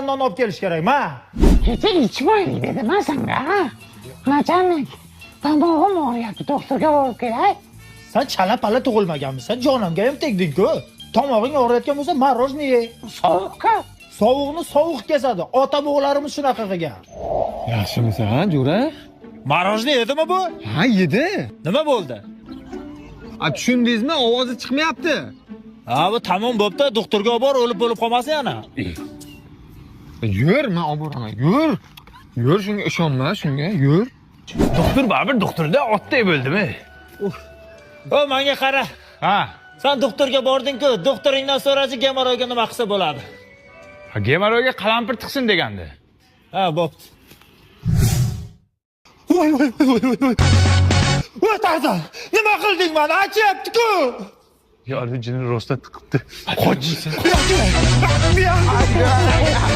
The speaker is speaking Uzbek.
Non olib kelish kerak, ma. Kecha ichmaylik dedim man senga. Начальник, tomog'im og'riyapti, doktorga borib kelay. San chala pala tug'ilmaganmisan, jonimga ham tegding-ku. Tomog'ing og'riyotgan bo'lsa, мороженое ye. Sovuq-ku. Sovuqni sovuq kesadi. Ota bobolarimiz shunaqa qilgan. Yaxshimisan, jo'ra? Мороженое yedimi bu? Ha, yedi. Nima bo'ldi? A, tushundingizmi? Ovozi chiqmayapti. Ha, bu tamom bo'pti, doktorga olib bor, o'lib bo'lib qolmasin yana. Yur, men olib boraman. Yur. Yur, shunga ishonma, shunga, yur. Doktor baribir doktorda, otday bo'ldimi? O, menga qara. Ha. San doktorga bording-ku, doktoringdan so'rachi, gemoroyga nima qilsa bo'ladi. Ha, gemoroyga qalampir tiqsin degandi. Ha, bo'pti. Voy, voy, voy, voy, voy. Voy, Tarzan, nima qilding mana? Achyapti-ku. Yo, jini rostdan tiqibdi. Qoch. Bu yoqqa.